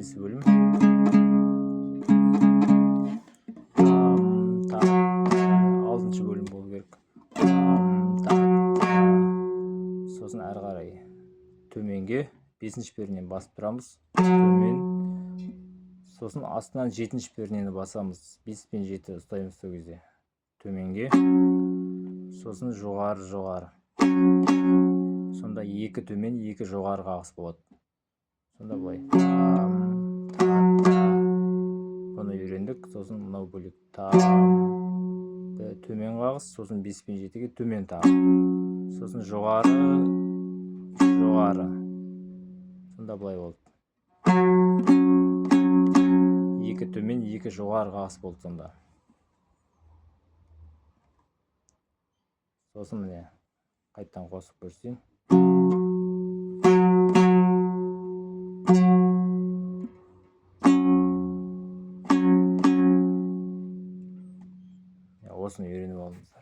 Келесі бөлім. Там, та, та. Алтыншы бөлім болу керек. Там, та, та. Сосын әрі қарай төменге бесінші пернені басып тұрамыз. Төмен. Сосын астынан жетінші пернені басамыз. 5 пен 7 ұстаймыз сол кезде. Төменге. Сосын жоғары, жоғары. Сонда екі төмен, екі жоғары қағыс болады. Сонда былай. Там, та, та. Бұны үйрендік. Сосын мынау бөлек. Там, төмен қағыс, сосын 5 пен 7-ге төмен тағы. Сосын жоғары, жоғары. Сонда былай болды. Екі төмен, екі жоғары қағыс болды сонда. Сосын міне қайтадан қосып көрсетейін. Осыны үйреніп алыңыздар.